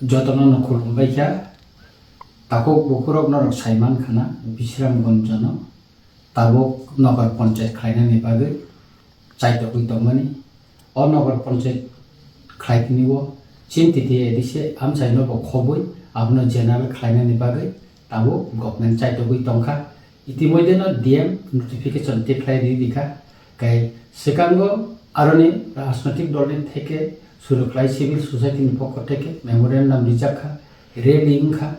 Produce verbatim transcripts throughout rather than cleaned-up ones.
Jotono no khulumbai kha, takhuk bukhurok norok saiman khana, Bisramganj no tabuk nokar ponchayat khlainani bagwi chaitogwi tongmani. O nokar ponchayat khlaitini o chini T T A A D C amchaino bo khobwi abono general khlainani bagwi tabuk government chaitogwi tongkha. Itimodhyeno D M notification tikhlai ri rikha, kai swkango aroni rajnotik dolni theke suru khlai civil society ni pokho theke memorandum rijak kha, rally wngkha,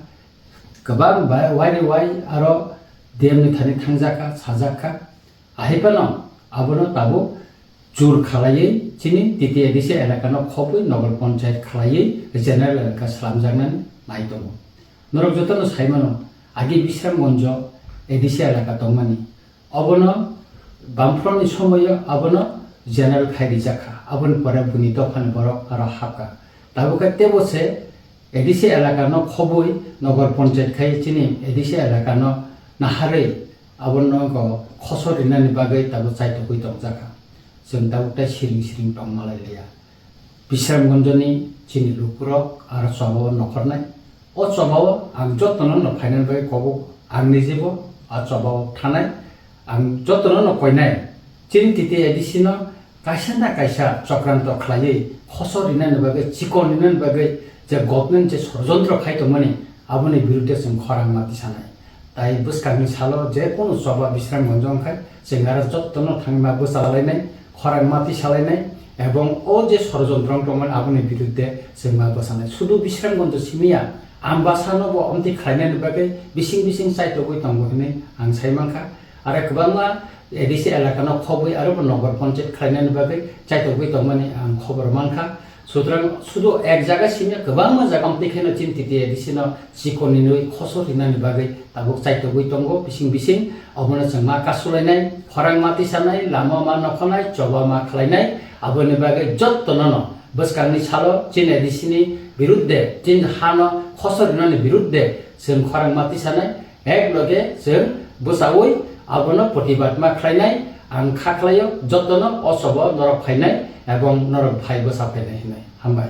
kwbang bai waini wai aro D M ni thani thangjak kha, sajak kha, ahaipano abono tabuk jur khalaiwi chini T T A A D C elakano khobwi nogor ponchayat khalaiwi general elaka slamjaknani nai tongo. Norok jotono saimano, agi Bisramganj A D C elaka tongmani. Obono Bamfront ni somoyo abono general khai rijak kha. Aboni pore buni dophani borok aro hapkha. Tabukhe tebo se A D C elakano khobwi nogor ponchayat khai chini A D C elakano naharwi abono go khosor rinani bagwi tabuk chaitogwi tongjak kha. Chwng tabuk tei siring siring tongma lai liya. Bisramganjni chini lukurok aro chobao nokhornai. O chobao ang jotono no phainani bagwi kobok, ang nijebo a chobao thanai, ang jotono no koinai. Chini T T A D C no kaisa na kaisa chokranto khlaiwi khosor rinani bagwi, chikon rinani bagwi je government je sorojontro khai tongmani, aboni birudde chwng khorang ma tisanai. Tai bwskangni salo je kunu choba Bisramganj wngkha, chwng aro jotono thangma bwchalainai, khorang ma tisalainai, ebong o je sorojontro wng tongmani aboni birudde chwng ma bwchanai. Sudu Bisramganj simiya, Ambasano bo omtwi khlainani bagwi bising bising chaitogwi tongo hinwi ang sai mankha. Aro kwbangma A D C elakano khobwi aro bo nogor ponchayat khlainani bagwi chaitogwi tongmani ang khobor mankha. Sutrang sudu ek jaga simi kwbangma jaga omtwi kheno chini T T A D C no chikon ninwi khosor rinani bagwi tabuk chaitogwi tongo bising bising. Obono chwng ma kasulainai, khorang ma tisanai, lama ma nokhonai, choba ma khlainai, aboni bagwi jottono no bwskangni salo chini A D C ni birudde, chini hano khosor rinani birudde chwng khorang ma tisanai, ek loge chwng bwchaui abono protibad ma khlainai, ang kha khlaio jotono o chobo norok phainai ebong norok phai bwcha phainai hinwi. Hambai.